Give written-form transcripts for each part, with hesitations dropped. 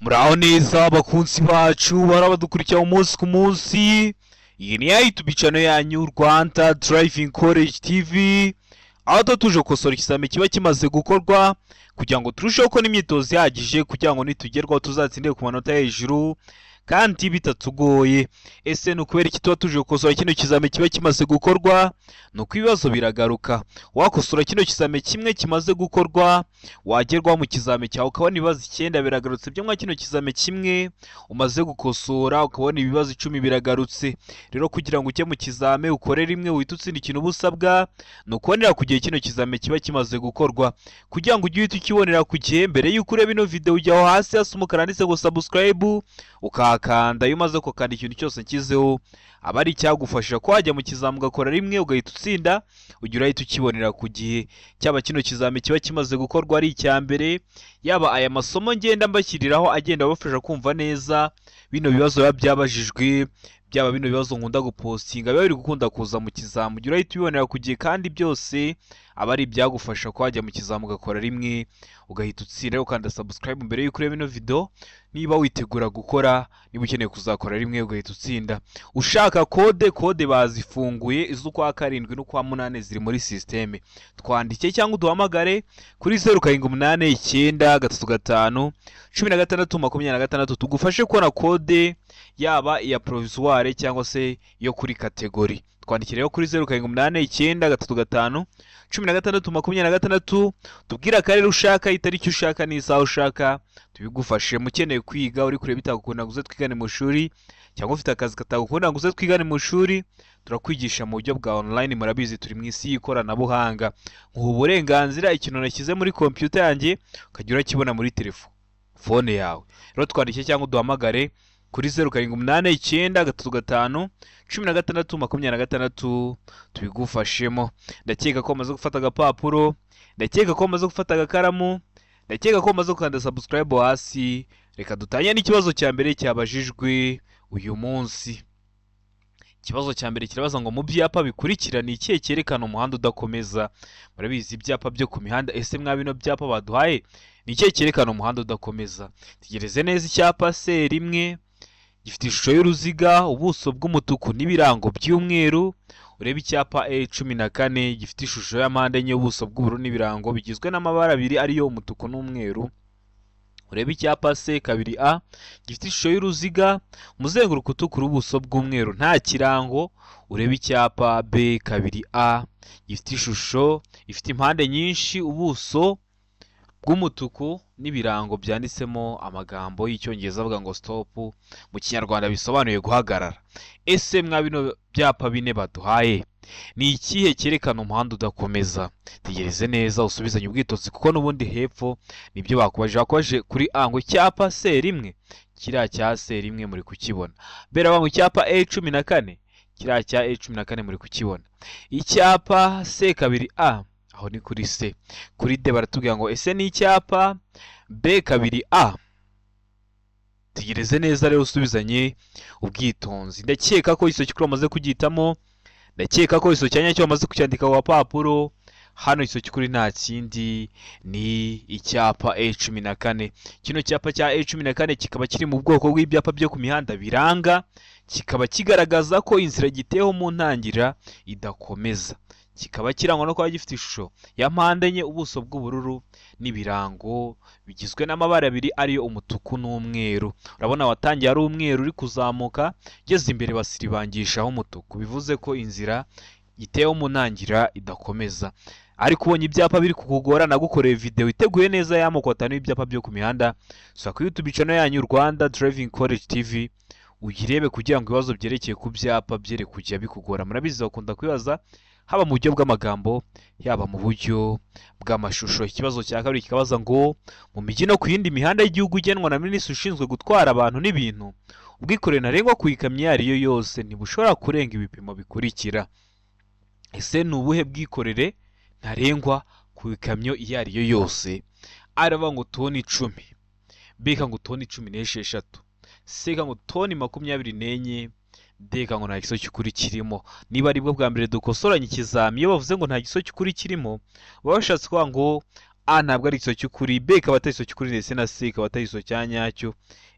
Muraho neza abakunzi bacu bahora badukurikira umunsi ku munsi. Iyi ni ya YouTube channel yanyu Rwanda Driving College TV, aho tuba tuje gukosora ikizami kiba kimaze gukorwa kugira ngo turusheho kubona imyitozo ihagije kugira ngo nitugerwaho tuzatsinde ku manota yo hejuru kandi bitatugoye. Ese ni ukubera iki tuba tuje gukosora kino kizami kiba kimaze gukorwa? Ni uko ibibazo biragaruka. Wakosora kino kizami kimwe kimaze gukorwa, wagerwaho mu kizami cyawe ukabona ibibazo 9 biragarutse byo mwa kino kizami kimwe umaze gukosora, ukabona ibibazo 10 biragarutse. Rero kugira ngo ujye mu kizami ukore rimwe uhite utsinda ikintu uba usabwa, ni ukubonera ku gihe kino kizami kiba kimaze gukorwa. Kugira ngo ujye uhita ukibonera ku gihe, mbere y'uko ureba ino video ujya aho hasi hasa umukara handitse ngo subscribe, ukahakanda. Iyo umaze gukanda ikintu cyose nshyizeho aba ari icyagufasha ko wajya mu kizami ugakora rimwe ugahita utsinda, ujya urahita ukibonera ku gihe. Cyaba kino kizami kiba kimaze gukorwa ari icya mbere, yaba aya masomo ngenda mbashyiriraho agenda abafasha kumva neza bino bibazo biba byabajijwe, byaba bino bibazo nkunda gupostinga biba biri gukunda kuza mu kizami, ujya urahita ubibonera ku gihe kandi byose aba ari ibyagufasha ko wajya mu kizami ugakora rimwe ugahita utsinda. Ukanda subscribe mbere y'uko ureba ino video niba witegura gukora, niba ukeneye kuzakora rimwe ugahita utsinda. Ushaka kode, kode bazifunguye iz'ukwa 7 n'ukwa 8 ziri muri systeme. Twandike cyangwa uduhamagare kuri 0789 35 16 26 tugufashe kubona kode yaba iya provisoire cyangwa se yo kuri kategori. Twandikire rero kuri 0789 35 16 26, tubwire akarere ushaka, itariki ushaka n'isaha ushaka, tubigufashe. Mukeneye kwiga, uri kureba bitagukunda ngo uze twigane mu shuri, cyangwa ufite akazi katagukunda ngo uze twigane mu shuri, turakwigisha mu buryo bwa online. Murabizi turi mu isi y'ikoranabuhanga. Nkuha uburenganzira, ikintu nashyize muri computer yanjye ukajya urakibona muri telefone yawe. Rero twandike cyangwa uduhamagare kuri 0789 35 16 26 tubigufashemo. Ndakeka ko wamaze gufata agapapuro, ndakeka ko wamaze gufata agakaramu, ndakeka ko wamaze gukanda subscribe hasi. Reka dutangire n'ikibazo cya mbere cyabajijwe uyu munsi. Ikibazo cya mbere kirabaza ngo mu byapa bikurikira ni ikihe cyerekana umuhanda udakomeza? Murabizi ibyapa byo ku mihanda. Ese mwa bino byapa baduhaye ni ikihe cyerekana umuhanda udakomeza? Tegereze neza icyapa C1 gifite ishusho y'uruziga, ubuso bw'umutuku n'ibirango by'umweru. Urebe icyapa E14 gifite ishusho ya mpande enye, ubuso bw'ubururu n'ibirango bigizwe n'amabara abiri ariyo umutuku n'umweru. Urebe icyapa C2A gifite ishusho y'uruziga, umuzenguruko utukura, ubuso bw'umweru, nta kirango. Urebe icyapa B2A gifite ishusho ifite impande nyinshi, ubuso bw'umutuku n'ibirango byanditsemo amagambo y'Icyongereza avuga ngo stop, mu Kinyarwanda bisobanuye guhagarara. Ese mwa bino byapa bine baduhaye ni ikihe cyerekana umuhanda udakomeza? Tegereze neza usubizanye ubwitonzi kuko n'ubundi hepfo nibyo bakubaje. Bakubaje kuri A ngo icyapa C1, kiriya cya C1 muri kukibona. B ngo icyapa E14, kiriya cya E14 muri kukibona. Icyapa C2A aho ni kuri C. Kuri D baratubwira ngo ese ni icyapa B2A. Tegereze neza rero usubizanye ubwitonzi. Ndakeka ko iso cyikuru bamaze kugitamo, ndakeka ko iso cyanya cyo bamaze kucyandika ku papuro. Hano iso cyikuri nta kindi ni icyapa E14. Kino cyapa cya E14 kikaba kiri mu bwoko bw'ibyapa byo ku mihanda biranga, kikaba kigaragaza ko inzira giteho mu ntangira idakomeza. Kikaba kirangwa no kuba gifite ishusho ya mpande enye, ubuso bw'ubururu n'ibirango bigizwe n'amabara abiri ariyo umutuku n'umweru. Urabona watangiye ari umweru uri kuzamuka, ugeze imbere basiribangishaho umutuku, bivuze ko inzira giteho mu ntangira idakomeza. Ariko ubonye ibyapa biri kukugora, nagukoreye video iteguye neza y'amoko 5 y'ibyapa byo ku mihanda. Sura kuri YouTube channel yanyu Rwanda Driving College TV uyirebe kugira ngo ibibazo byerekeye ku byapa byere kujya bikugora. Murabizi bakunda kwibaza haba mu buryo bw'amagambo, yaba mu buryo bw'amashusho. Ikibazo cya kabiri kikabaza ngo mu mijyi no ku yindi mihanda y'igihugu igenwa na minisitiri ushinzwe gutwara abantu n'ibintu, ubwikorezi ntarengwa ku ikamyo iyo ari yo yose ntibushobora kurenga ibipimo bikurikira. Ese ni ubuhe bwikorere ntarengwa ku ikamyo iyo ari yo yose? Aravuga ngo toni 10, B ngo toni 16, C ngo toni 24, D ngo nta giso cy'ukuri kirimo. Niba aribwo bwa mbere dukosoranye ikizami, iyo bavuze ngo nta giso cy'ukuri kirimo, baba bashatse kuvuga ngo A ntabwo ari igisubizo cy'ukuri, B ikaba atari igisubizo cy'ukuri, ndetse na C ikaba atari igisubizo cya nyacyo.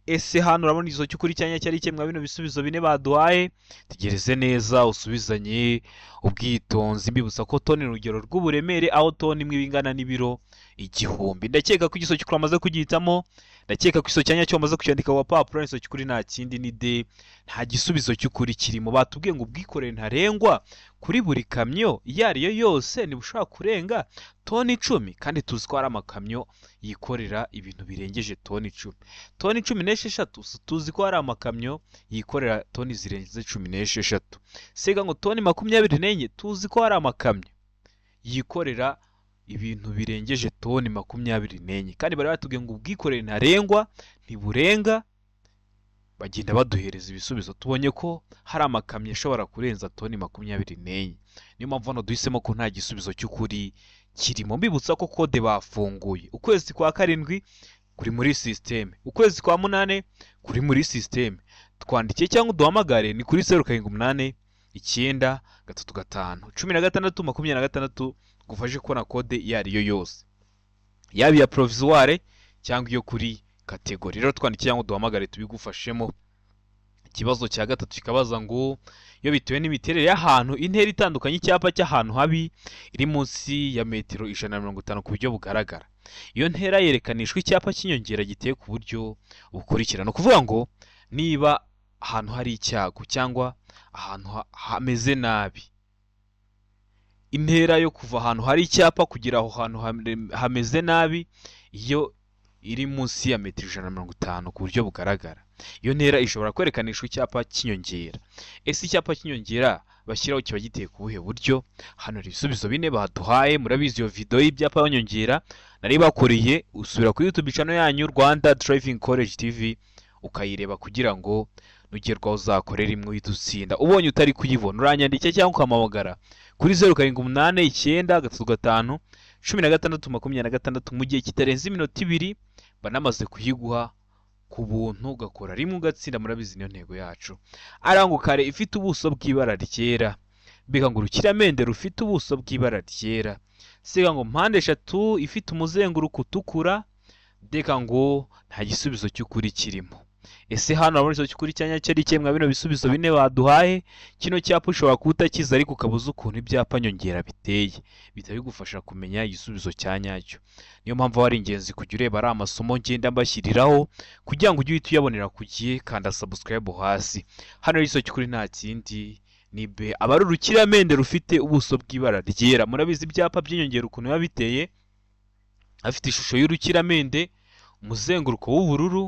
Ese hano urabona igisubizo cy'ukuri cya nyacyo ari ikihe mwa bino bisubizo bine baduhaye? Tegereze neza usubizanye ubwitonzi. Mbibutsa ko toni ni urugero rw'uburemere, aho toni imwe iba ingana n'ibiro 1000. Ndakeka ko igisubizo cy'ukuri wamaze kugihitamo, ndakeka ko igisubizo cya nyacyo wamaze kucyandika ku gapapuro. Igisubizo cy'ukuri nta kindi ni D, nta gisubizo cy'ukuri kirimo. Batubwiye ngo ubwikorere ntarengwa kuri buri kamyo iyo ari yo yose ntibushobora kurenga toni 10, kandi tuzi ko hari amakamyo yikorera ibintu birengeje toni 10, toni 16. Tuzi ko hari amakamyo yikorera toni zirenze 16. Sega ngo toni 24, tuzi ko hari amakamyo yikorera ibintu birengeje toni 24, kandi bari batubwiye ngo ubwikorere ntarengwa ntiburenga. Bagenda baduhereza ibisubizo, tubonye ko hari amakamyo ashobora kurenza toni 24. Niyo mpamvu hano duhisemo ko nta gisubizo cy'ukuri kirimo. Mbibutsa ko kode bafunguye ukwezi kwa 7 kuri muri systeme, ukwezi kwa 8 kuri muri systeme. Twandikiye cyangwa uduhamagare ni kuri 078 9 3 5 16 26, gufashe kubona kode iyo ari yo yose, yaba iya provisoire cyangwa iyo kuri kategori. Rero twandikiye cyangwa uduhamagare tubigufashemo. Ikibazo cya gatatu kikabaza ngo iyo bitewe n'imiterere y'ahantu, intera itandukanye icyapa cy'ahantu habi iri munsi ya metero 150 ku buryo bugaragara, iyo ntera yerekanishwa icyapa cy'inyongera giteye ku buryo bukurikira. Ni ukuvuga ngo niba ahantu hari icyago cyangwa ahantu hameze nabi, intera yo kuva ahantu hari icyapa kugera aho hantu hameze nabi iyo iri munsi ya metero 150 ku buryo bugaragara, iyo ntera ishobora kwerekanishwa icyapa cy'inyongera. Ese icyapa cy'inyongera bashyiraho kiba giteye ku buhe buryo? Hano hari ibisubizo bine baduhaye. Murabizi iyo video y'ibyapa by'inyongera nari bakoreye, usubira kuri YouTube channel yanyu Rwanda Driving College TV ukayireba kugira ngo nugerwaho uzakorera imwe uhite utsinda. Ubonye utari kuyibona uranyandikira cyangwa ukampamagara kuri 078 3 5 16 26 mu gihe kitarenze iminota 2, banamaze kuyiguha ku buntu, ugakora rimwe ugatsinda. Murabizi niyo ntego yacu. Arango kare ifite ubuso bw'ibara ryera, mbega ngo urukiramende rufite ubuso bw'ibara ryera, siga ngo mpande 3 ifite umuzenguruko utukura, ndeka ngo nta gisubizo cy'ukuri kirimo. Ese hano urabona igisubizo cy'ukuri cya nyacyo ari ikihe mwa bino bisubizo bine baduhaye? Kino cyapa ushobora kuba utakizi ariko ukaba uzi ukuntu ibyapa nyongera biteye, bihita bigufasha kumenya igisubizo cya nyacyo. Niyo mpamvu ari ingenzi kujya ureba ari amasomo ngenda mbashyiriraho kugira ngo ujye uhita uyabonera ku gihe. Kanda subscribe hasi. Hano igisubizo cy'ukuri nta kindi ni B, aba ari urukiramende rufite ubuso bw'ibara ryera. Murabizi ibyapa by'inyongera ukuntu biba biteye, afite ishusho y'urukiramende, umuzenguruko w'ubururu,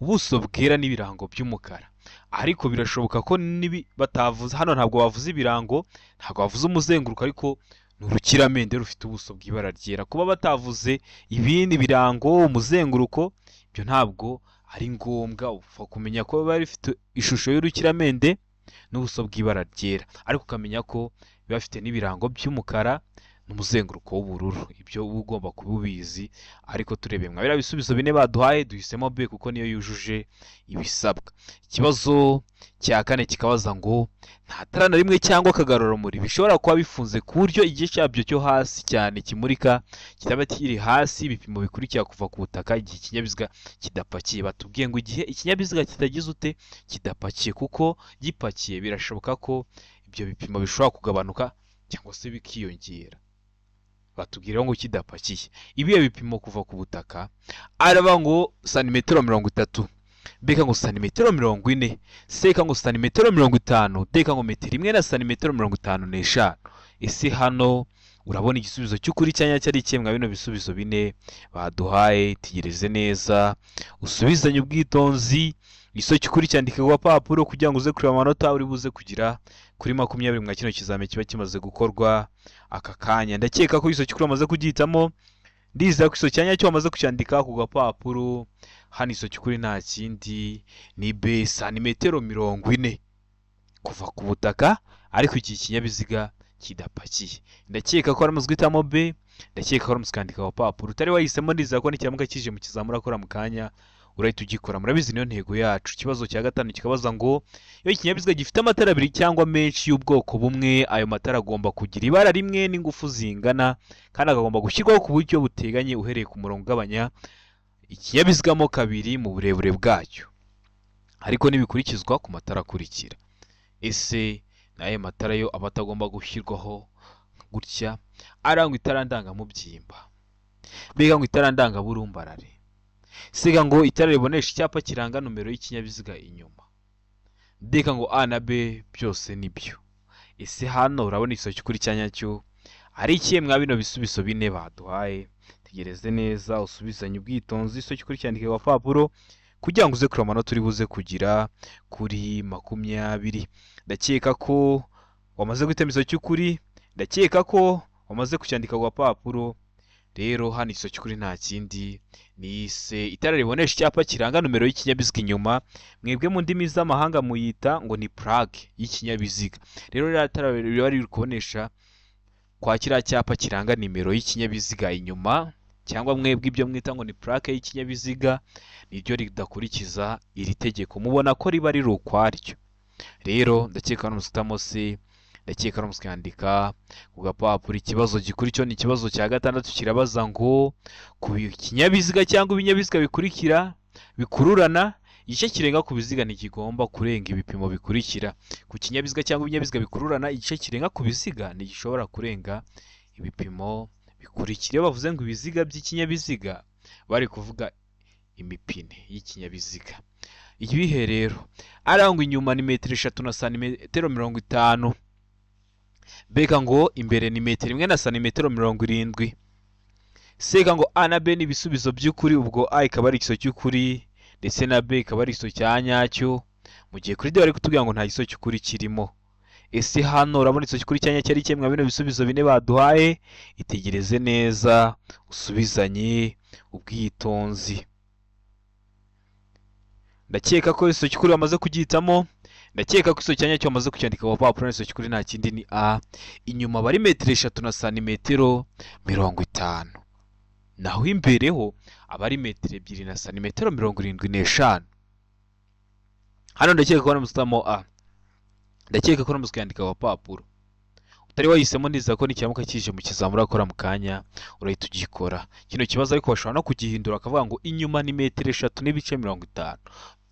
ubuso bwera n'ibirango by'umukara. Ariko birashoboka ko nibi batavuze hano, ntabwo bavuze ibirango, ntabwo bavuze umuzenguruko, ariko ni urukiramende rufite ubuso bw'ibara ryera. Kuba batavuze ibindi birango, umuzenguruko, ibyo ntabwo ari ngombwa. Upfa kumenya ko biba bifite ishusho y'urukiramende n'ubuso bw'ibara ryera, ariko ukamenya ko biba bifite n'ibirango by'umukara n'umuzenguruko w'ubururu. Ibyo uba ugomba kuba ubizi. Ariko turebeye mwa biriya bisubizo bine baduhaye, duhisemo B kuko niyo yujuje ibisabwa. Ikibazo cya kane kikabaza ngo nta tara na rimwe cyangwa akagarurarumuri bishobora kuba bifunze ku buryo igice cyabyo cyo hasi cyane kimurika kitaba kiri hasi ibipimo bikurikira kuva ku butaka igihe ikinyabiziga kidapakiye. Batubwiye ngo igihe ikinyabiziga kitagize ute, kidapakiye, kuko gipakiye birashoboka ko ibyo bipimo bishobora kugabanuka cyangwa se bikiyongera. Batubwira ngo kidapakiye, ibihe bipimo kuva ku butaka araba ngo santimetero 30, beka ngo santimetero 40, seka ngo santimetero 50, deka ngo metero 1 na santimetero 55. Ese hano urabona igisubizo cy'ukuri cya nyacyo ari ikihe mwa bino bisubizo bine baduhaye? Tegereze neza usubizanye ubwitonzi. Igisubizo cy'ukuri cyandike ku gapapuro kugira ngo uze kureba amanota uri buze kugira kuri 20 mwa kino kizame kiba kimaze gukorwa aka kanya. Ndakeka ko igisubizo cy'ukuri wamaze kugihitamo, ndizera ko igisubizo cya nyacyo wamaze kucyandika ku gapapuro. Hano igisubizo cy'ukuri nta kindi ni B, santimetero 40 kuva ku butaka, ariko iki kinyabiziga kidapakiye. Ndakeka ko waramaze guhitamo B, ndakeka ko waramaze kwandika ku gapapuro. Utari wahisemo ndizera ko nikiramuka kije mu kizamura akora mu kanya urahita ugikora. Murabizi niyo ntego yacu. Ikibazo cya gatanu kikabaza ngo iyo ikinyabiziga gifite amatara abiri cyangwa menshi y'ubwoko bumwe, ayo matara agomba kugira ibara rimwe n'ingufu zingana, kandi agomba gushyirwaho ku buryo buteganye uhereye ku murongo ugabanya ikinyabiziga mo kabiri mu burebure bwacyo, ariko ntibikurikizwa ku matara akurikira. Ese n'ayo matara yo aba atagomba gushyirwaho gutya? Arangwa itara ndangamubyimba, mbega ngo itara ndangaburumbarare, siga ngo itara ribonesha icyapa kiranga nomero y'ikinyabiziga inyuma, ndeka ngo A na B byose nibyo. Ese hano urabona igisubizo cy'ukuri cya nyacyo ari ikihe mwa bino bisubizo bine baduhaye? Tegereze neza usubizanye ubwitonzi, igisubizo cy'ukuri cyandike ku gapapuro kugira ngo uze kureba amanota uri buze kugira kuri 20. Ndakeka ko wamaze guhitamo igisubizo cy'ukuri, ndakeka ko wamaze kucyandika ku gapapuro. Rero hano igisubizo cy'ukuri nta kindi ni se itara ribonesha icyapa kiranga nomero y'ikinyabiziga inyuma, mwebwe mu ndimi z'amahanga muyita ngo ni plaque y'ikinyabiziga. Rero ririya tara riba riri kubonesha kwa kiriya cyapa kiranga nimero y'ikinyabiziga inyuma, cyangwa mwebwe ibyo mwita ngo ni plaque y'ikinyabiziga, niryo ridakurikiza iri tegeko. Mubona ko riba riri ukwaryo. Rero ndakeka hano musitamo se, ndakeka hano musikandika ku gapapuro. Ikibazo gikuru cyo ni ikibazo cya gatandatu, kirabaza ngo ku kinyabiziga cyangwa ibinyabiziga bikurikira bikururana, igice kirenga ku biziga ntikigomba kurenga ibipimo bikurikira. Ku kinyabiziga cyangwa ibinyabiziga bikururana, igice kirenga ku biziga ntigishobora kurenga ibipimo bikurikira. Iyo bavuze ngo ibiziga by'ikinyabiziga, bari kuvuga imipine y'ikinyabiziga. Ibihe rero arangwa inyuma ni metero 3 na santimetero 50, mbega ngo imbere ni metero 1 na santimetero 70. Sega ngo A na B ni ibisubizo by'ukuri, ubwo A ikaba ari igisubizo cy'ukuri ndetse na B ikaba ari igisubizo cya nyacyo, mu gihe kuri D bari kutubwira ngo nta gisubizo cy'ukuri kirimo. Ese hano urabona igisubizo cy'ukuri cya nyacyo ari ikihe mwa bino bisubizo bine baduhaye? Itegereze neza usubizanye ubwitonzi. Ndakeka ko igisubizo cy'ukuri bamaze kugihitamo, ndakeka ko igisubizo cya nyacyo bamaze kucyandika ku gapapuro. Igisubizo cy'ukuri nta kindi ni A, inyuma bari metero 3 na santimetero 50, naho imbere ho aba ari metero 2 na santimetero 75. Hano ndakeka ko namusitamo A, ndakeka ko namusikandika ku gapapuro. Utari wahisemo neza ko nikiramuka kije mu kizamura akora mu kanya urahita ugikora. Kino kibazo ariko bashobora no kugihindura akavuga ngo inyuma ni metero 3 n'ibice 50,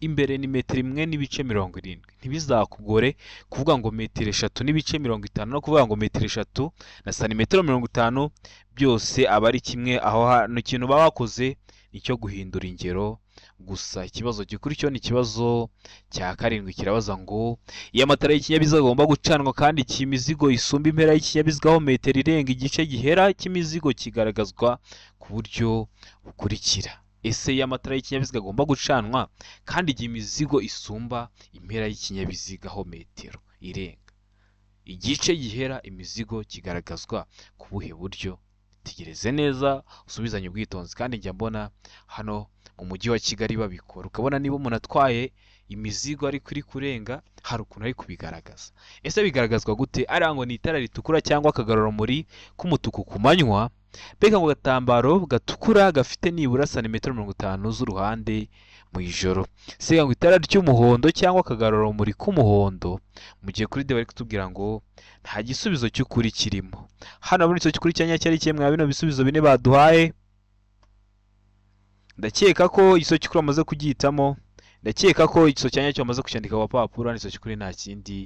imbere ni metero 1 n'ibice 70. Ntibizakugore kuvuga ngo metero 3 n'ibice 50 no kuvuga ngo metero 3 na santimetero 50, byose aba ari kimwe. Aho hano ikintu baba bakoze nicyo guhindura ingero gusa. Ikibazo gikuru cyo ni ikibazo cya karindwi, kirabaza ngo iyo amatara y'ikinyabiziga agomba gucanwa kandi imizigo isumba impera y'ikinyabiziga aho metero irenga igice gihera cy'imizigo kigaragazwa ku buryo bukurikira. Ese iyo amatara y'ikinyabiziga agomba gucanwa kandi igihe imizigo isumba impera y'ikinyabiziga aho metero irenga igice gihera imizigo kigaragazwa ku buhe buryo? Tegereze neza usubizanye ubwitonzi. Kandi njya mbona hano mu mujyi wa Kigali babikora, ukabona niba umuntu atwaye imizigo ariko iri kurenga hari ukuntu ari kubigaragaza. Ese bigaragazwa gute? Ariya ngo ni itara ritukura cyangwa akagarurarumuri k'umutuku ku manywa, mbega ngo agatambaro gatukura gafite nibura santimetero 50 z'uruhande mu ijoro. Siga ngo itara ry'umuhondo cyangwa akagarurarumuri k'umuhondo, mu gihe kuri D bari kutubwira ngo nta gisubizo cy'ukuri kirimo. Hano muri icyo cy'ukuri cya nyacyo ari ikihe mwa bino bisubizo bine baduhaye? Ndakeka ko igisubizo cy'ukuri bamaze kugihitamo, ndakeka ko igisubizo cya nyacyo bamaze kucyandika ku gapapuro. Igisubizo cy'ukuri nta kindi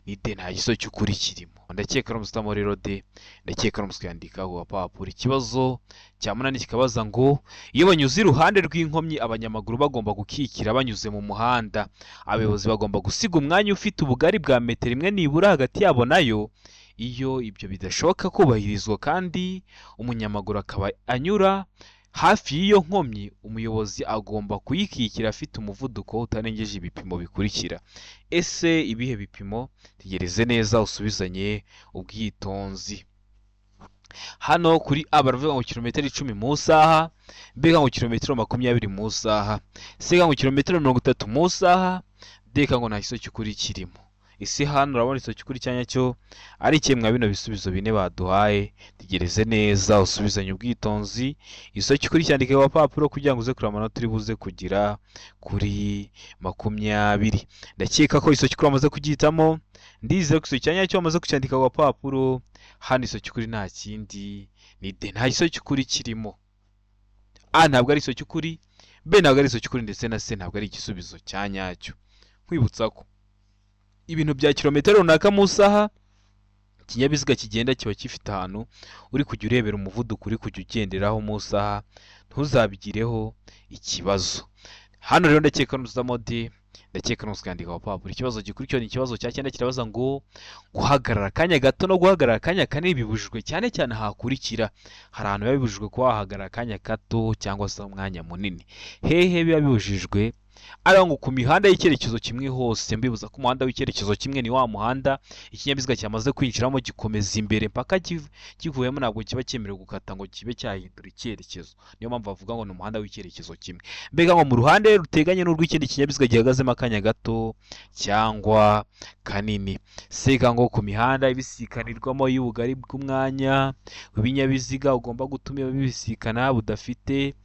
ni D, nta gisubizo cy'ukuri kirimo. Ndakeka ari umusitamo rero D, ndakeka ari umusitamo ku gapapuro. Ikibazo cya munani kikabaza ngo iyo banyuze iruhande rw'inkomyi abanyamaguru bagomba gukikira banyuze mu muhanda, abayobozi bagomba gusiga umwanya ufite ubugari bwa metero 1 nibura hagati yabo nayo. Iyo ibyo bidashoboka kubahirizwa kandi umunyamaguru akaba anyura hafi y'iyo nkomyi, umuyobozi agomba kuyikikira afite umuvuduko utarengeje ibipimo bikurikira. Ese ibihe bipimo? Tegereze neza usubizanye ubwitonzi. Hano kuri A baravuga ngo kilometero 10 mu saha, mbega ngo kilometero 20 mu saha, siga ngo kilometero 30 mu saha, ndeka ngo nta gisubizo cy'ukuri kirimo. Ese hano urabona igisubizo cy'ukuri cya nyacyo ari ikihe mwa bino bisubizo bine baduhaye? Tegereze neza usubizanye ubwitonzi. Igisubizo cy'ukuri cyandike ku gapapuro kugira ngo uze kureba amanota uri buze kugira kuri 20. Ndakeka ko igisubizo cy'ukuri wamaze kugihitamo. Ndizera ko igisubizo cya nyacyo wamaze kucyandika ku gapapuro. Hano igisubizo cy'ukuri nta kindi ni D, nta gisubizo cy'ukuri kirimo. A ntabwo ari igisubizo cy'ukuri, B ntabwo ari igisubizo cy'ukuri, ndetse na C ntabwo ari igisubizo cya nyacyo. Nkwibutsa ko ibintu bya kilometero runaka mu isaha ikinyabiziga kigenda kiba gifite ahantu uri kujya urebera umuvuduko uri kujya ugenderaho mu isaha, ntuzabigireho ikibazo. Hano rero ndakeka nuzamo D, ndakeka nuzandika ku gapapuro. Ikibazo gikurikira ni ikibazo cya 9 kirabaza ngo guhagarara akanya gato no guhagarara akanya kanini bibujijwe cyane cyane hakurikira. Hari ahantu biba bibujijwe kuba wahagarara akanya gato cyangwa se umwanya munini. Hehe biba bibujijwe? Ari ngo ku mihanda y'icyerekezo kimwe hose. Mbibuza ko umuhanda w'icyerekezo kimwe ni wa muhanda ikinyabiziga cyamaze kwinjiramo gikomeza imbere mpaka kivuyemo, ntabwo kiba cyemerewe gukata ngo kibe cyahindura icyerekezo. Niyo mpamvu bavuga ngo ni umuhanda w'icyerekezo kimwe. Mbega ngo mu ruhande ruteganye n'urw'ikindi kinyabiziga gihagazemo akanya gato cyangwa kanini. Sega ngo ku mihanda ibisikanirwamo y'ubugari bw'umwanya w'ibinyabiziga ugomba gutuma bibisikana budafite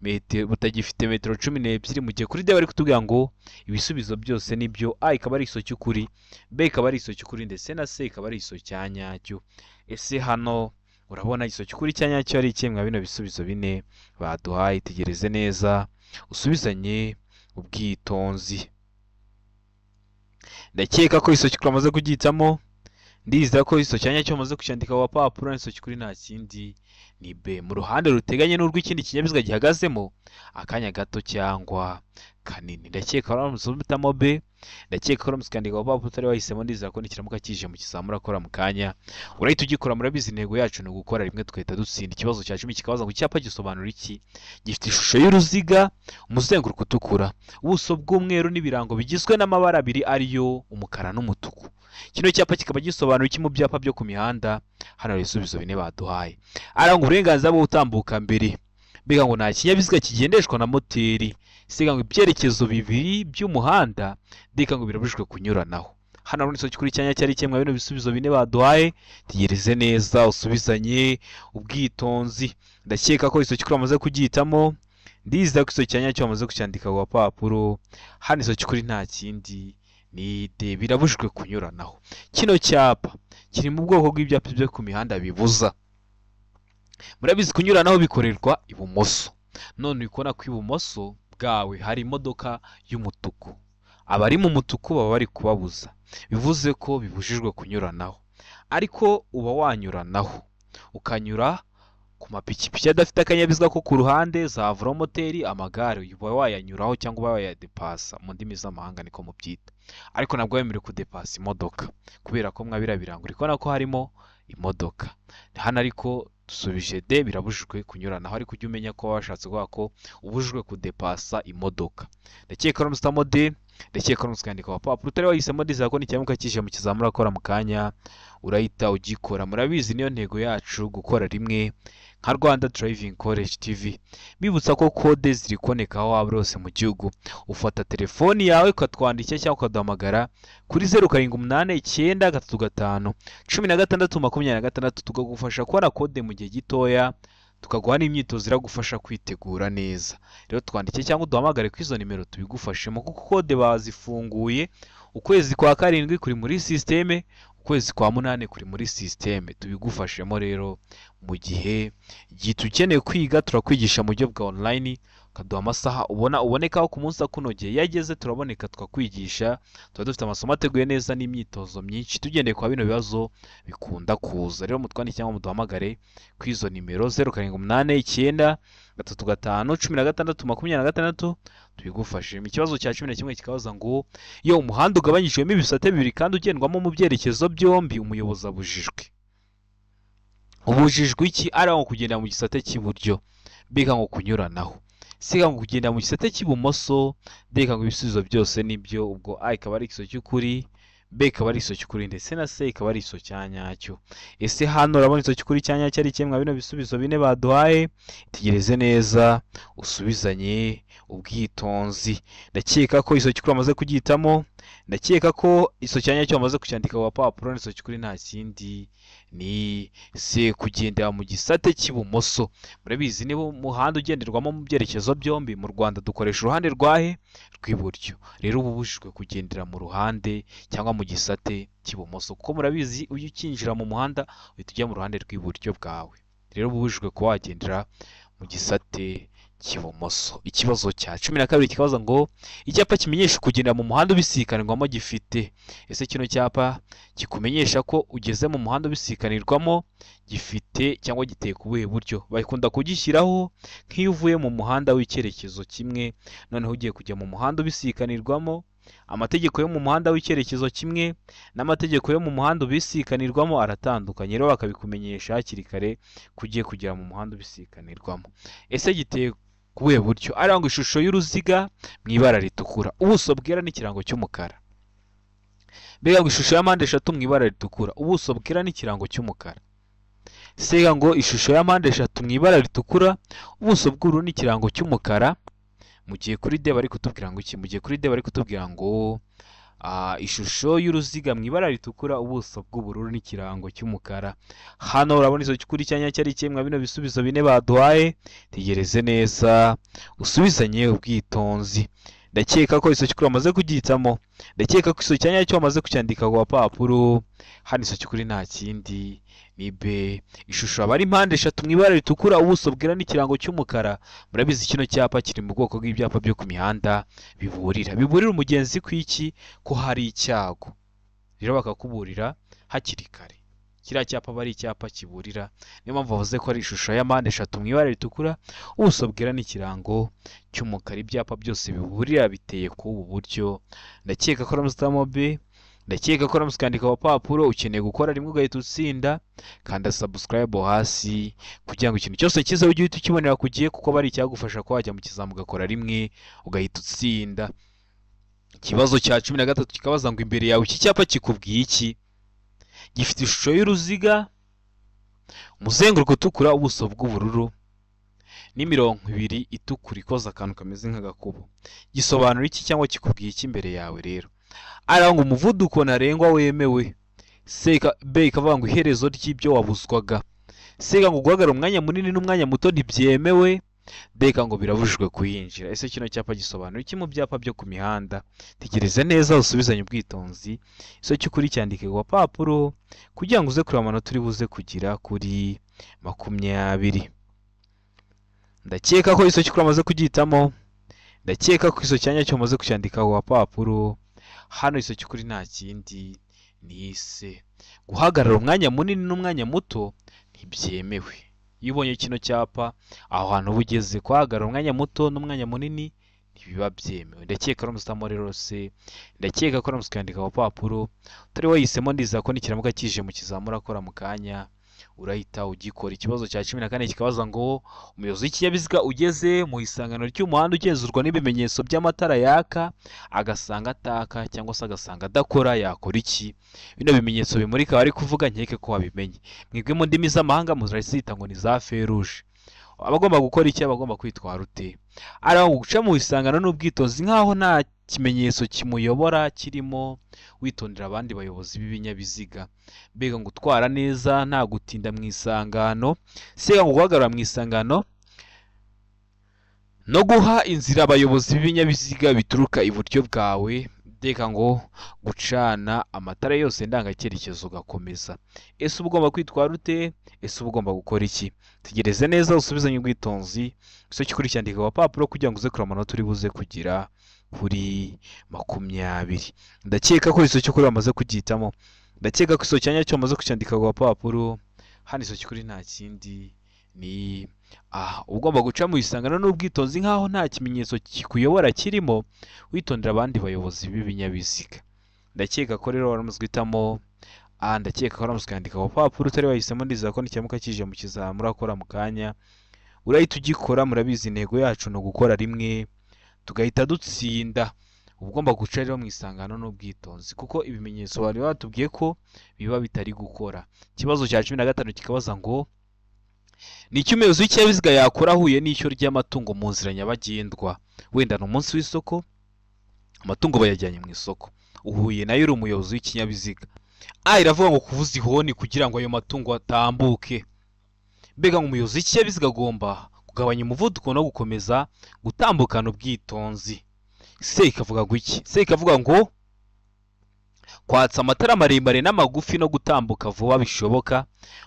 metero, butagifite metero 12, mu gihe kuri D bari kutubwira ngo ibisubizo byose nibyo. A ikaba ari igisubizo cy'ukuri, B ikaba ari igisubizo cy'ukuri, ndetse na C ikaba ari igisubizo cya nyacyo. Ese hano urabona igisubizo cy'ukuri cya nyacyo ari ikihe mwa bino bisubizo bine baduhaye? Tegereze neza usubizanye ubwitonzi. Ndakeka ko igisubizo cy'ukuri wamaze kugihitamo. Ndizera ko igisubizo cya nyacyo wamaze kucyandika ku gapapuro. Igisubizo cy'ukuri nta kindi ni B, mu ruhande ruteganye n'urw'ikindi kinyabiziga gihagazemo akanya gato cyangwa kanini. Ndakeka uramutse uhitamo B, ndakeka uramutse ukandika ku gapapuro utari wahisemo. Ndizera ko nikiramuka kije mu kizamura akora mu kanya urahita ugikora. Murabizi intego yacu ni ugukora rimwe tugahita dutsinda. Ikibazo cya 10 kikabaza ngo icyapa gisobanura iki? Gifite ishusho y'uruziga, umuzenguruko utukura, ubuso bw'umweru n'ibirango bigizwe n'amabara abiri ariyo umukara n'umutuku. Kino cyapa kikaba gisobanura iki mu byapa byo ku mihanda? Hano hari ibisubizo bine baduhaye. Aranga uburenganzira bwo gutambuka mbere. Mbega ngo nta kinyabiziga kigendeshwa na moteri. Siga ngo ibyerekezo bibiri by'umuhanda ndeka ngo birabujijwe kunyuranaho. Hano hari igisubizo cy'ukuri cya nyacyo ari kimwe bino bisubizo bine baduhaye. Tegereze neza usubizanye ubwitonzi. Ndakeka ko igisubizo cy'ukuri wamaze kugihitamo. Ndizera ko igisubizo cya nyacyo wamaze kucyandika ku gapapuro. Hano igisubizo cy'ukuri nta kindi ni D, birabujijwe kunyuranaho. Kino cyapa kiri mu bwoko bw'ibyapa byo ku mihanda bibuza. Murabizi kunyuranaho bikorerwa ibumoso. None uri kubona ko ibumoso bwawe hari imodoka y'umutuku. Abari mu mutuku baba bari kubabuza, bivuze ko bibujijwe kunyuranaho. Ariko uba wanyuranaho ukanyura ku mapikipiki adafite akanyabiziga ko ku ruhande, za velomoteri, amagare, uba wayanyuraho cyangwa uba wayadepasa mu ndimi z'amahanga niko mubyita. Ariko ntabwo wemerewe kudepasa imodoka kubera ko mwa biriya birango uri kubona ko harimo imodoka. Hano ariko dusubije D, birabujijwe kunyuranaho, ariko ujye umenya ko washatse kuvuga ko ubujijwe kudepasa imodoka. Ndakeka uramutse uhitamo D, ndakeka uramutse ukandika ku gapapuro utari wahisemo D, ko nikiramuka kije mu kizamura akora mu kanya urahita ugikora. Murabizi niyo ntego yacu, gukora rimwe nka Rwanda Driving College TV. Bibutsa ko kode ziri kuboneka aho waba uri hose mu gihugu. Ufata telefoni yawe ukatwandikira cyangwa ukaduhamagara kuri 0 7 8 9 3 5 16 26, tukagufasha kubona kode mu gihe gitoya, tukaguha n'imyitozo iragufasha kwitegura neza. Rero twandike cyangwa uduhamagare kuri izo nimero tubigufashemo, kuko kode bazifunguye. Ukwezi kwa 7 kuri muri systeme, ukwezi kwa 8 kuri muri systeme. Tubigufashemo rero mu gihe gito. Ukeneye kwiga turakwigisha mu buryo bwa online, ukaduha amasaha ubona ubonekaho ku munsi akunogeye. Iyo ageze turaboneka tukakwigisha, tuba dufite amasomo ateguye neza n'imyitozo myinshi tugendeye kwa bino bibazo bikunda kuza. Rero mutwandike cyangwa muduhamagare kuri izo nimero 0 7 8 9 3 5 16 26, tubigufashemo. Ikibazo cya 11 kikabaza ngo iyo umuhanda ugabanyijwemo ibisate bibiri kandi ugendwamo mu byerekezo byombi, umuyobozi abujijwe. Ubujijwe iki? Ari aho kugenda mu gisate cy'iburyo, mbega ngo kunyuranaho. Siga ngo kugenda mu gisate cy'ibumoso, ndeka ngo ibisubizo byose nibyo. Ubwo A ikaba ari igisubizo cy'ukuri, B ikaba ari igisubizo cy'ukuri, ndetse na C ikaba ari igisubizo cya nyacyo. Ese hano urabona igisubizo cy'ukuri cya nyacyo ari kimwe bino bisubizo bine baduhaye? Tegereze neza usubizanye ubwitonzi. Ndakeka ko igisubizo cy'ukuri wamaze kugihitamo. Ndakeka ko iso cyanya cyo bamaze kucyandika ku gapapuro, n'iso cy'ukuri nta kindi ni se, kugendera mu gisate cy'ibumoso. Murabizi, niba umuhanda ugenderwamo mu byerekezo byombi, mu Rwanda dukoresha uruhande rwahe? Rw'iburyo. Rero uba ubujijwe kugendera mu ruhande cyangwa mu gisate cy'ibumoso, kuko murabizi iyo ukinjira mu muhanda uhita ujya mu ruhande rw'iburyo bwawe. Rero uba ubujijwe kuba wagendera mu gisate cy'ibumoso. Ikibazo cya 12 kikabaza ngo icyapa kimenyesha kugendera mu muhanda ubisikanirwamo gifite. Ese kino cyapa kikumenyesha ko ugeze mu muhanda ubisikanirwamo gifite cyangwa giteye ku buhe buryo? Bakunda kugishyiraho nk'iyo uvuye mu muhanda w'icyerekezo kimwe noneho ugiye kujya mu muhanda ubisikanirwamo. Amategeko yo mu muhanda w'icyerekezo kimwe n'amategeko yo mu muhanda ubisikanirwamo aratandukanye, rero bakabikumenyesha hakiri kare ko ugiye kugera mu muhanda ubisikanirwamo. Ese giteye ku buhe buryo? Arangwa ishusho y'uruziga mu ibara ritukura, ubuso bwera n'ikirango cy'umukara. Mbega ngo ishusho ya mpande eshatu mu ibara ritukura, ubuso bwera n'ikirango cy'umukara. Sega ngo ishusho ya mpande eshatu mu ibara ritukura, ubuso bw'ubururu n'ikirango cy'umukara. Mu gihe kuri D bari kutubwira ngo iki? Mu gihe kuri D bari kutubwira ngo ishusho y'uruziga mu ibara ritukura, ubuso bw'ubururu n'ikirango cy'umukara. Hano urabona izo cy'ukuri cyanya cyari kimwe bino bisubizo bine baduhaye. Tegereze neza usubizanye ubwitonzi. Ndakeka ko iso cy'ukuri bamaze kugihitamo, ndakeka ko iso cyanya cyo bamaze kucyandika ku gapapuro. Hano iso cy'ukuri nta kindi ni B, ishusho aba ari mpande eshatu mu ibara ritukura, ubuso bwera n'ikirango cy'umukara. Murabizi kino cyapa kiri mu bwoko bw'ibyapa byo ku mihanda biburira umugenzi ku iki? Ko hari icyago. Rero bakakuburira hakiri kare. Kiriya cyapa aba ari icyapa kiburira, niyo mpamvu bavuze ko ari ishusho ya mpande eshatu mu ibara ritukura, ubuso bwera n'ikirango cy'umukara. Ibyapa byose biburira biteye ku ubu buryo. Ndakeka ko uramutse B, ndakeka ko uramutse ukandika ku gapapuro ukeneye gukora rimwe ugahita utsinda. Kanda subscribe hasi kugira ngo ikintu cyose cyiza ujye uhita ukibonera ku gihe, kuko bari icyagufasha ko wajya mu kizamu ugakora rimwe ugahita utsinda. Ikibazo cya 13 kikabaza ngo imbere yawe iki cyapa kikubwiye iki? Gifite ishusho y'uruziga, umuzenguruko utukura, ubuso bw'ubururu n'imirongo ibiri itukura ikoze akantu kameze nk'agakubo. Gisobanura iki cyangwa kikubwiye iki imbere yawe? Rero aranga umuvuduko ntarengwa wemewe. B ikavuga ngo iherezo ry'ibyo wabuzwaga. C ngo guhagarara umwanya munini n'umwanya muto ntibyemewe. D ngo birabujijwe kuyinjira. Ese kino cyapa gisobanura iki mu byapa byo ku mihanda? Tegereze neza usubizanye ubwitonzi. Iso cy'ukuri cyandike ku gapapuro kugira ngo uze kureba amanota uri buze kugira kuri 20. Ndakeka ko iso cy'ukuri amaze kugihitamo, ndakeka ko iso cyanya cyo amaze kucyandika ku gapapuro. Hano iso cy'ukuri nta kindi ni C, guhagarara umwanya munini n'umwanya muto ntibyemewe. Iyo ubonye kino cyapa aho hantu uba ugeze, kuhagarara umwanya muto n'umwanya munini ntibiba byemewe. Ndakeka ko uramutse rero C, ndakeka ko uramutse ukandika ku gapapuro utari wahisemo, ndizera ko nikiramuka kije mu kizamura akora mu kanya urahita ugikora. Ikibazo cya 14 kikabaza ngo umuyobozi w'ikinyabiziga ugeze mu isangano ry'umuhanda ugenzurwa n'ibimenyetso by'amatara yaka agasanga ataka cyangwa se agasanga adakora yakora iki? Bino bimenyetso bimurika bari kuvuga nkeke ko wabimenye. Mwebwe mu ndimi z'amahanga muzita ngo ni za feruje. Abagomba gukora iki? Abagomba kwitwara ute? Arangwa guca mu isangano n'ubwitonzi nkaho nta kimenyetso kimuyobora kirimo, witondera abandi bayobozi b'ibinyabiziga. Mbega ngo utwara neza nta gutinda mu isangano. Sega ngo guhagarara mu isangano no guha inzira abayobozi b'ibinyabiziga bituruka iburyo bwawe. Ndeka ngo gucana amatara yose ndangacyerekezo ugakomeza. Ese uba ugomba kwitwara ute? Ese uba ugomba gukora iki? Tegereze neza usubizanye ubwitonzi. Iso cy'ukuri cyandika ku gapapuro kugira ngo uze kureba amanota uri buze kugira kuri 20. Ndakeka ko iso cy'ukuri bamaze kugihitamo, ndakeka ko iso cyanya cyo bamaze kucyandika ku gapapuro. Hano iso cy'ukuri nta kindi ni A, ugomba guca mu isangano n'ubwitonzi nkaho nta kimenyetso kikuyobora kirimo, witondera abandi bayobozi b'ibinyabiziga. Ndakeka ko rero waramutse uhitamo A, ndakeka ko waramutse ukandika ku gapapuro utari wahisemo, ndizera ko nikiramuka kije mu kizamura akora mu kanya urahita ugikora. Murabizi intego yacu ni ugukora rimwe tugahita dutsinda. Uba ugomba guca rero mu isangano n'ubwitonzi kuko ibimenyetso bari batubwiye ko biba bitari gukora. Ikibazo cya 15 kikabaza ngo ni iki umuyobozi w'ikinyabiziga yakora ahuye n'ishyo ry'amatungo mu nzira nyabagendwa? Wenda ni umunsi w'isoko, amatungo bayajyanye mu isoko, Uhuye nayo uri umuyobozi w'ikinyabiziga. A iravuga ngo kuvuza ihoni kugira ngo ayo matungo atambuke. Mbega ngo umuyobozi w'ikinyabiziga agomba kugabanya umuvuduko no gukomeza gutambukana ubwitonzi. C ikavuga ngo iki? C ikavuga ngo kwatsa amatara maremare n'amagufi no gutambuka vuba bishoboka,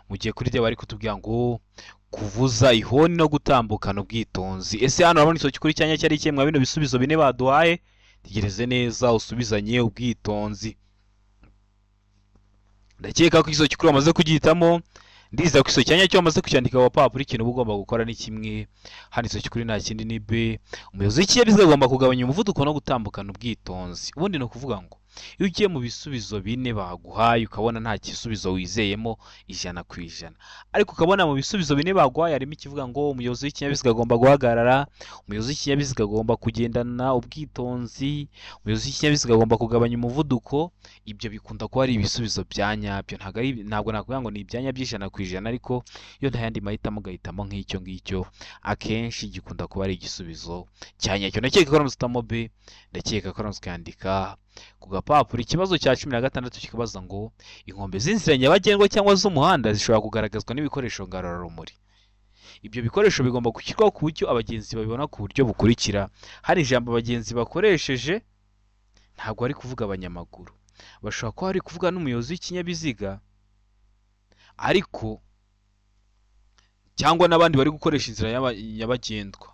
mu gihe kuri D bari kutubwira ngo kuvuza ihoni no gutambukana ubwitonzi. Ese hano urabona ikibazo cy'ukuri cyanya cyari ikihe mwa bino bisubizo bine baduhaye? Tegereze neza usubizanye ubwitonzi. Ndakeka ko ikibazo cy'ukuri wamaze kugihitamo. Ndizera ko ikibazo cyanya cyo wamaze kucyandika ku gapapuro. Ikintu uba ugomba gukora ni kimwe. Hano ikibazo cy'ukuri nta kindi ni B. Umuyobozi w'ikinyabiziga agomba kugabanya umuvuduko no gutambukana ubwitonzi. Ubundi ni ukuvuga ngo iyo ugiye mu bisubizo bine baguhaye ukabona nta gisubizo wizeyemo 100%, ariko ukabona mu bisubizo bine baguhaye harimo ikivuga ngo umuyobozi w'ikinyabiziga agomba guhagarara, umuyobozi w'ikinyabiziga agomba kugendana ubwitonzi, umuyobozi w'ikinyabiziga agomba kugabanya umuvuduko, ibyo bikunda kuba ari ibisubizo bya nyabyo. Ntabwo nakuvuga ngo ni ibya nyabyo 100%, ariko iyo nta yandi mahitamo ugahitamo nk'icyo ngicyo, akenshi gikunda kuba ari igisubizo cya nyacyo. Ndakeka ko uramutse B, ndakeka ko uramutse ukandika ku gapapuro. Ikibazo cya 16 kikabaza ngo inkombe z'inzira nyabagendwa cyangwa z'umuhanda zishobora kugaragazwa n'ibikoresho ngarurarumuri. Ibyo bikoresho bigomba gushyirwaho ku buryo abagenzi babibona ku buryo bukurikira. Hari ijambo abagenzi bakoresheje, ntabwo ari kuvuga abanyamaguru, bashobora kuba bari kuvuga n'umuyobozi w'ikinyabiziga, ariko cyangwa n'abandi bari gukoresha inzira nyabagendwa,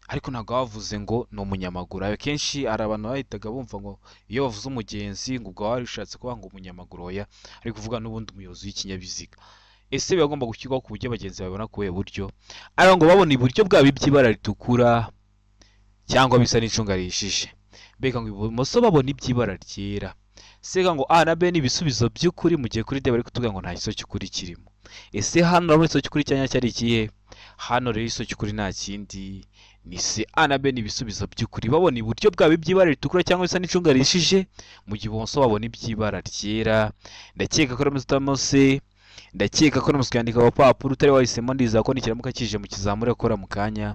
ariko ntabwo bavuze ngo ni umunyamaguru. Akenshi hari abantu bahitaga bumva ngo iyo bavuze umugenzi ngo ubwo wari ushatse kuvuga ngo umunyamaguru, oya, ari kuvuga n'ubundi umuyobozi w'ikinyabiziga. Ese biba agomba gushyirwaho ku buryo abagenzi babibona ku buhe buryo? Ariko ngo babona iburyo bwabo iby'ibara ritukura cyangwa bisa n'icunga rihishije. Mbega ngo ibumoso babona iby'ibara ryera. Sega ngo A na B ni ibisubizo by'ukuri, mu gihe kuri D bari kutubwira ngo nta gisubizo cy'ukuri kirimo. Ese hano urabona igisubizo cy'ukuri cyanya cyari ikihe? Hano rero igisubizo cy'ukuri nta kindi ni C. A na B ni ibisubizo by'ukuri. Babona iburyo bwabo iby'ibara ritukura cyangwa bisa n'icunga rihishije, mu gihe ibumoso babona iby'ibara ryera. Ndakeka ko uramutse utamo C, ndakeka ko uramutse ukandika ku gapapuro utari wahisemo, ndizera ko nikiramuka kije mu kizamura gukora mu kanya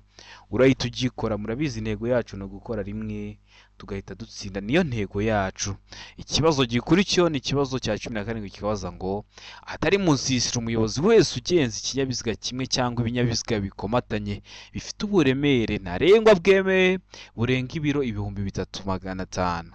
urahita ugikora. Murabizi intego yacu ni ugukora rimwe tugahita dutsinda, niyo ntego yacu. Ikibazo gikurikiyeho ni ikibazo cya 17 kikabaza ngo atari mu nsisiro umuyobozi wese ugenza ikinyabiziga kimwe cyangwa ibinyabiziga bikomatanye bifite uburemere ntarengwa bwemewe burenga ibiro 3500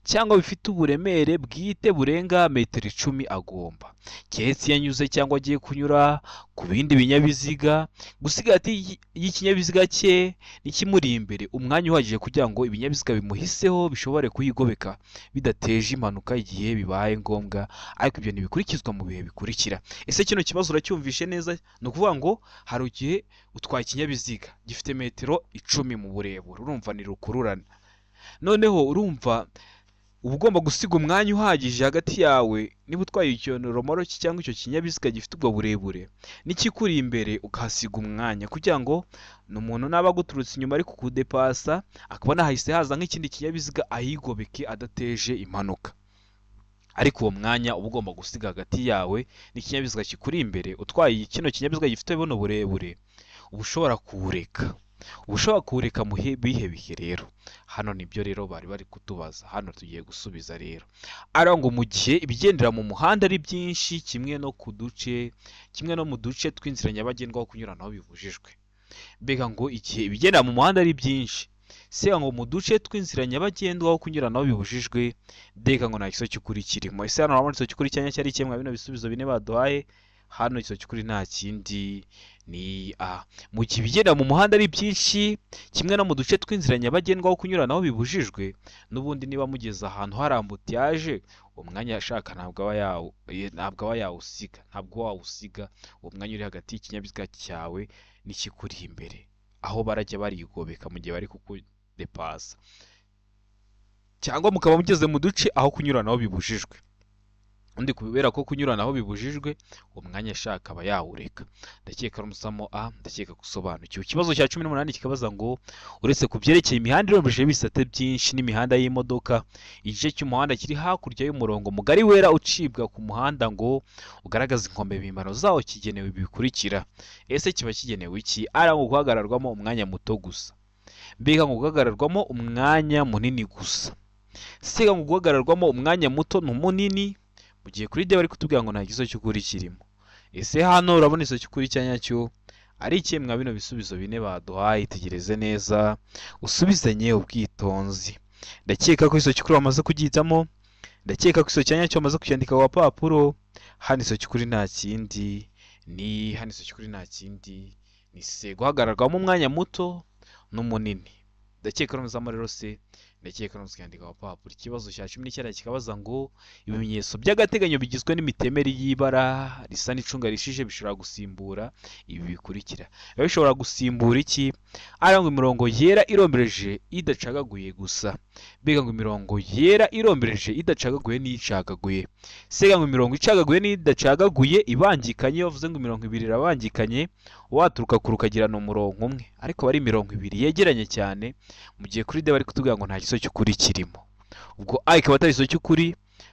cyangwa bifite uburemere bwite burenga metero 10 agomba, keretse iyo anyuze cyangwa agiye kunyura ku bindi binyabiziga, gusiga hagati y'ikinyabiziga cye n'ikimuri imbere umwanya uhagije kugira ngo ibinyabiziga bimuhiseho bishobore kuyigobeka bidateje impanuka igihe bibaye ngombwa, ariko ibyo ntibikurikizwa mu bihe bikurikira. Ese kino kibazo uracyumvishe neza? Ni ukuvuga ngo hari igihe utwaye ikinyabiziga gifite metero 10 mu burebure, urumva ni rukururana, noneho urumva uba ugomba gusiga umwanya uhagije hagati yawe niba utwaye icyo romoroki cyangwa icyo kinyabiziga gifite ubwo burebure n'ikikuri imbere, ukahasiga umwanya kugira ngo n'umuntu naba aguturutse inyuma ari kukudepasa akabona hahise haza nk'ikindi kinyabiziga ahigobeke adateje impanuka. Ariko uwo mwanya uba ugomba gusiga hagati yawe n'ikinyabiziga kikuri imbere utwaye kino kinyabiziga gifite buno burebure, uba ushobora kuwureka. Ushobora kuwureka mu bihe bihe rero. Hano nibyo rero bari bari kutubaza, hano tugiye gusubiza rero. Ari ngo mu gihe ibigendera mu muhanda ari byinshi kimwe no ku duce, kimwe no mu duce tw'inzira nyabagendwa aho kunyuranaho bibujijwe. Mbega ngo igihe ibigendera mu muhanda ari byinshi, sega ngo mu duce tw'inzira nyabagendwa aho kunyuranaho bibujijwe, ndeka ngo nta gisubizo cy'ukuri kirimo. Ese hano urabona igisubizo cy'ukuri cyanya cyari ikihe mwa bino bisubizo bine baduhaye? Hano igisubizo cy'ukuri nta kindi ni A. Mu gihe ibigendera mu muhanda ari byinshi kimwe no mu duce tw'inzira nyabagendwa aho kunyuranaho bibujijwe, n'ubundi niba mugeze ahantu hari ambutiyaje, uwo mwanya ashaka ntabwo aba yawusiga, ntabwo wawusiga uwo mwanya uri hagati y'ikinyabiziga cyawe n'ikikuri imbere, aho barajya barigobeka mu gihe bari kukudepasa, cyangwa mukaba mugeze mu duce aho kunyuranaho bibujijwe. Undi kubera ko kunyuranaho bibujijwe, uwo mwanya ashaka aba yawureka. Ndakeka ari umusamo A, ndakeka gusobanukiwe. Ikibazo cya 18 kikabaza ngo uretse ku byerekeye imihanda irombeje ibisate byinshi n'imihanda y'imodoka, igice cy'umuhanda kiri hakurya y'umurongo mugari wera ucibwa ku muhanda ngo ugaragaze inkombe mpimbano zawo kigenewe ibi bikurikira. Ese kiba kigenewe iki? Ari ngo guhagararwamo umwanya muto gusa. Mbega ngo guhagararwamo umwanya munini gusa. C ngo guhagararwamo umwanya muto n'umunini, mu gihe kuri D bari kutubwira ngo nta gisubizo cy'ukuri kirimo. Ese hano urabona igisubizo cy'ukuri cya nyacyo ari ikihe mwa bino bisubizo bine baduhaye? Itegereze neza usubizanye ubwitonzi. Ndakeka ko igisubizo cy'ukuri wamaze kugihitamo, ndakeka ko igisubizo cya nyacyo wamaze kucyandika ku gapapuro. Hano igisubizo cy'ukuri nta kindi ni, hano igisubizo cy'ukuri nta kindi ni C, guhagararwamo umwanya muto n'umunini. Ndakeka urumuzamo rero C, ndakeka urumuzamo kwandika ku gapapuro. Ikibazo cya 19 kikabaza ngo ibimenyetso by'agateganyo bigizwe n'imitemeri y'ibara risa n'icunga rishije bishobora gusimbura ibi bikurikira. Biba bishobora gusimbura iki? Ari ngo imirongo yera irombereje idacagaguye gusa. Mbega ngo imirongo yera irombereje idacagaguye n'icagaguye. Sega ngo imirongo icagaguye n'idacagaguye ibangikanye, bavuze ngo imirongo ibiri irabangikanye, waturuka kure ukagirana umurongo umwe, ariko bari imirongo ibiri yegeranye cyane, mu gihe kuri D bari kutubwira ngo nta gisubizo cy'ukuri kirimo. Ubwo A ikaba atari igisubizo cy'ukuri,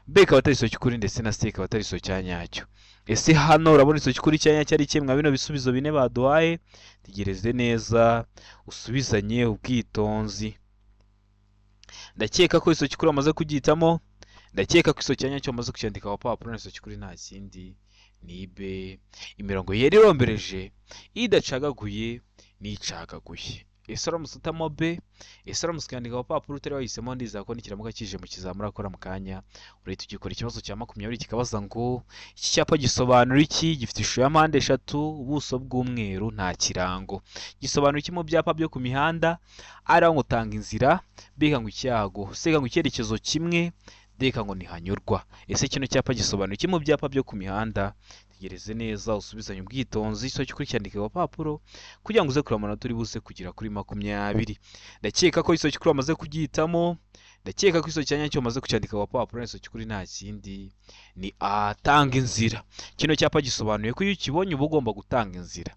B ikaba atari igisubizo cy'ukuri, ndetse na C ikaba atari igisubizo cya nyacyo. Ese hano urabona igisubizo cy'ukuri cya nyacyo ari ikihe mwa bino bisubizo bine baduhaye? Tegereze neza usubizanye ubwitonzi. Ndakeka ko igisubizo cy'ukuri wamaze kugihitamo, ndakeka ko igisubizo cya nyacyo wamaze kucyandika ku gapapuro, igisubizo cy'ukuri nta kindi ni B, imirongo yera irombereje idacagaguye n'icagaguye. Ese uramutse utamo B, ese uramutse ukandika ku gapapuro utari wahisemo, ndizera ko nikiramuka kije mu kizamini urakora mu kanya urahita ugikora. Ikibazo cya 20 kikabaza ngo iki cyapa gisobanura iki? Gifite ishusho ya mpande eshatu, ubuso bw'umweru, nta kirango. Gisobanura iki mu byapa byo ku mihanda? A ngo tanga inzira, B ngo icyago, C ngo icyerekezo kimwe, D ngo ntihanyurwa. Ese kino cyapa gisobanura iki mu byapa byo ku mihanda? Tegereze neza usubizanye ubwitonzi, igisubizo cy'ukuri cyandike ku gapapuro kugira ngo uze kureba amanota uri buze kugera kuri 20. Ndakeka ko igisubizo cy'ukuri wamaze kugihitamo, ndakeka ko igisubizo cya nyacyo wamaze kucyandika ku gapapuro, igisubizo cy'ukuri nta kindi ni A, tanga inzira. Kino cyapa gisobanuye ko iyo ukibonye uba ugomba gutanga inzira.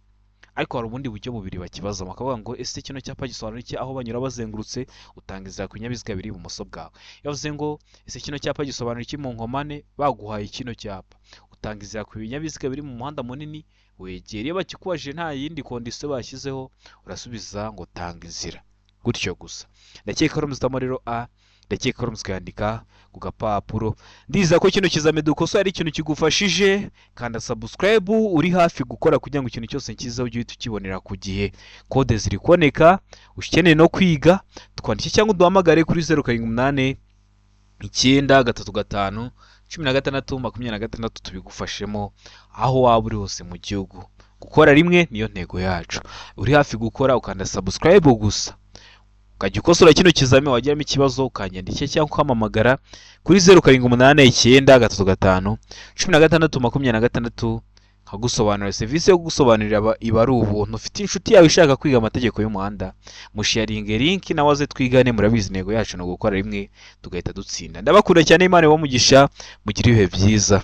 Ariko hari ubundi buryo bubiri bakibazamo, bakavuga ngo ese kino cyapa gisobanura iki? Aho banyura bazengurutse, utanga inzira ku binyabiziga biri ibumoso bwawe. Yavuze ngo ese kino cyapa gisobanura iki mu nkomane? Baguhaye kino cyapa, utanga inzira ku binyabiziga biri mu muhanda munini wegera. Iyo bakikubajije nta yindi kondisiyo bashyizeho, urasubiza ngo tanga inzira, gutyo gusa. Ndakeka ko urumuzamo rero A, ndakeka ko urumutse ukayandika ku gapapuro. Ndizera ko kino kizamini dukosoye ari ikintu kigufashije. Kanda subscribe uri hafi gukora kugira ngo ikintu cyose nkiza ujye uhita ukibonera ku gihe. Kode ziri kuboneka, ukeneye no kwiga twandike cyangwa uduhamagare kuri 078 935 16 26 tubigufashemo aho waba uri hose mu gihugu. Gukora rimwe niyo ntego yacu. Uri hafi gukora ukanda subscribe gusa, ukajya ukosora kino kizami, wagiramo ikibazo ukanyandikira cyangwa ukampamagara kuri 078 935 16 26 nkagusobanurira. Serivisi yo kugusobanurira iba ari ubuntu. Ufite inshuti yawe ishaka kwiga amategeko y'umuhanda, musharinge link nawe aze twigane. Murabizi intego yacu ni ugukora rimwe tugahita dutsinda. Ndabakunda cyane, Imana ibahe umugisha, mugire ibihe byiza.